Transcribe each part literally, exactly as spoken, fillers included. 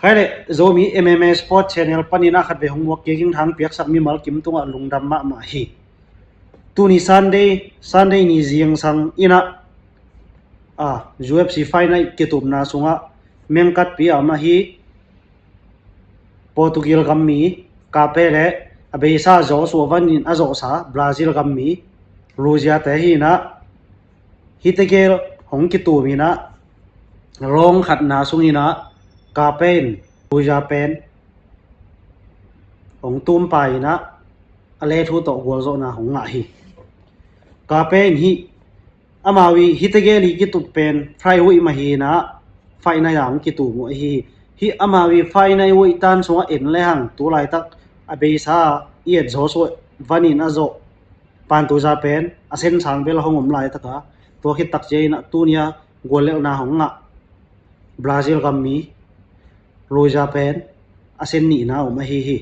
Khai le Zomi M M A Sport Channel panin a khat ve hong muak kik ing, thang piaksak mimal kim tungah lungdam mahmah hi. Tuni Sunday, Sunday ni zingsang in ah, ah, U F C Fight Night kitupna sungah mengkatpi a om ahi Portugal gammi Kape le a beisa Joshua Van in a zawhsa Brazil gammi Luzia te hi in ah, hihte gel hong kitum in ah, round khatna sung in ah Kape in Luzia pen hong tum pai in ah, a lethu tawh gualzawhna hong ngah hi. Kape in hih amau i hihte gel i kitup pen flyweight mah hi in ah, Fight Night ah hong kitum uh ahi hi. Hih amau i Fight Night weight tan sungah en lehang tu laitak a beisa i et Joshua Van in a zawh Pantoja pen a sen sang bel a hong om laitak a, tua khit tak ciang in ah tuni a guallelhna hong ngah Brazil gammi Luzia pen a sen nihna om ahi hi.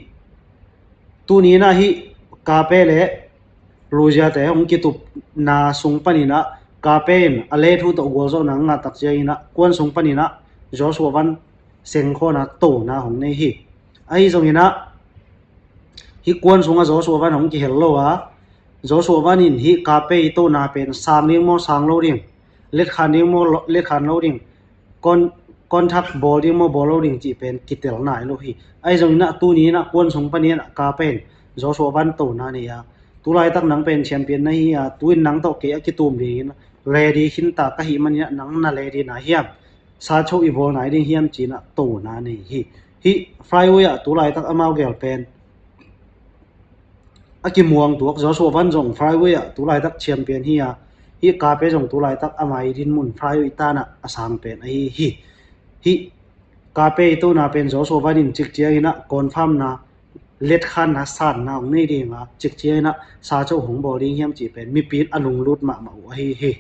Tuni in ah hih Kape le Luzia te hong kitupna sung panin ah Kape in a lethu tawh gualzawhna hong ngah tak ciang in ah kuan sung panin ah Joshua Van sengkhawna tona hong nei hi. Ahi zongin ah hih kuan sungah Joshua Van hong kihel lo a, Joshua Van in hih Kape i tona pen sang ding maw sang lo ding, letkhan ding maw lo- letkhan lo ding, con- contact bawl ding maw bawl lo ding cih pen kitel nai lo hi. Ahi zongin ah tuni in ah kuan sung panin ah Kape in Joshua Van tona nei a, tu laitak nang pen champion na hi a, tu in nang tawh kei a kitum dingin ready khinta ka hih manin ah nang na ready na hiam, sa cho i bawl nai ding hiam ci in ah tona nei hi. Hih flyweight ah tu laitak amau gel pen a kimuang tuak, Joshua Van zong flyweight ah tu laitak champion hi a, hih Kape zong tu laitak a mai dinmun flyweight tan ah a sang pen ahi hi. Hih Kape i tona pen Joshua Van in cik ciang in ah confirm na, letkhanna sanna hong nei ding a, cik ciang in ah sa cho hong bawl ding hiam cih pen mipi in a lunglut mahmah uh ahi hi.